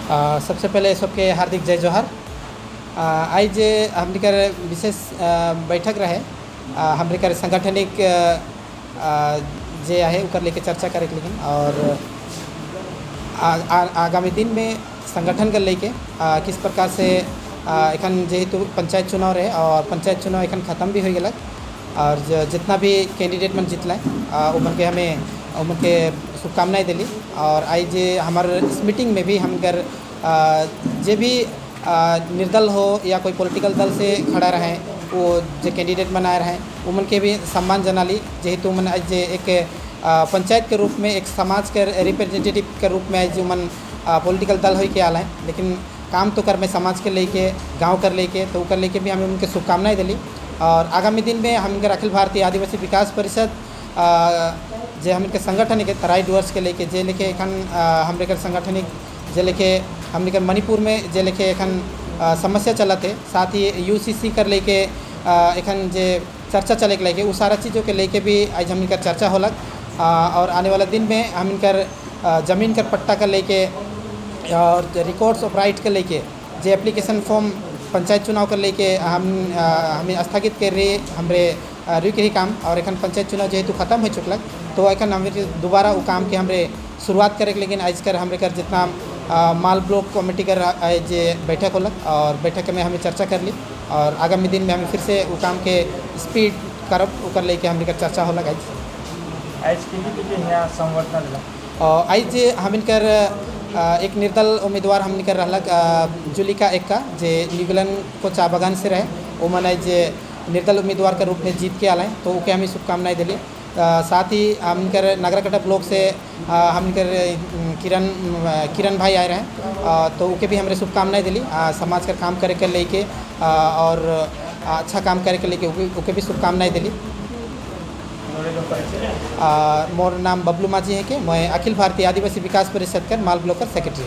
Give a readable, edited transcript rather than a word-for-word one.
सबसे पहले सबके हार्दिक जय जोहार। आइ जे हमनी कर विशेष बैठक रहे, हमनी कर सांगठनिक जे आहे ओकर लेके चर्चा करे के लेकिन और आ, आ, आगामी दिन में संगठन के लेके किस प्रकार से एखन जेहेतु पंचायत चुनाव रहे और पंचायत चुनाव एखन खत्म भी हो गलक और जितना भी कैंडिडेट मन जीतल, उमन के हमें उमन के शुभकामनाएं दिली। और आज जे हमार इस मीटिंग में भी हम कर जे भी निर्दल हो या कोई पॉलिटिकल दल से खड़ा रहे, वो जो कैंडिडेट बनाए रहे, उमन के भी सम्मान जना ली। जेहेतु उमन आज जे एक पंचायत के रूप में, एक समाज के रिप्रेजेंटेटिव के रूप में आज उमन पॉलिटिकल दल हो के आल है, लेकिन काम तो कर में समाज के लेके, गांव कर लेके, तो कर लेके भी हमें उनके शुभकामनाएं दिली। और आगामी दिन में हम अखिल भारतीय आदिवासी विकास परिषद जे हमन के संगठन के तराई डुअर्स के लेके, जे लेके एखन हमरे के संगठनिक जे लेके हमने के मणिपुर में जे लेके एखन समस्या चलत है, साथ ही यूसीसी कर लेके एखन जे चर्चा चले के लेके, वो सारा चीज़ों के लेके भी आज हमन का चर्चा होलक। और आने वाला दिन में हमन कर ज़मीन कर पट्टा कर लेके और रिकॉर्ड्स ऑफ राइट के लेके जे एप्लीकेशन फॉर्म पंचायत चुनाव कर लेके हम हमें स्थगित कर रही, हमरे रुक रही काम। और एखन पंचायत चुनाव जेहेतु खत्म हो चुकलक, तो एखन हमरे दोबारा वो काम के हमरे शुरुआत करे के, लेकिन आज कर हमरे कर जितना माल ब्लॉक कमेटी कर आज बैठक होलक और बैठक में हमें चर्चा कर ली और आगामी दिन में हमें फिर से वो काम के स्पीड करब, ओकर लेके हमरे कर चर्चा होलक आज। आज के के यहाँ संवर्धना दिला? और आज हमन कर एक निर्दल उम्मीदवार हमन कर रहलक जुलिका एक्का, जे न्यूगलन को चा बागान से रहे। वो मन आज निर्दल उम्मीदवार के रूप में जीत के आए, तो ओके हमें शुभकामनाएं दिली। साथ ही हमन कर नागराकाटा ब्लॉक से हमन कर किरण किरण भाई आए रहे, तो ओके भी हमरे शुभकामनाएं दिली। समाज का काम करे के लेके और अच्छा काम करे के लेके ओके भी शुभकामनाएं दिली। मोरे जो परिचय? मोर नाम बबलू माझी है के मैं अखिल भारतीय आदिवासी विकास परिषद कर माल ब्लॉक कर सेक्रेटरी।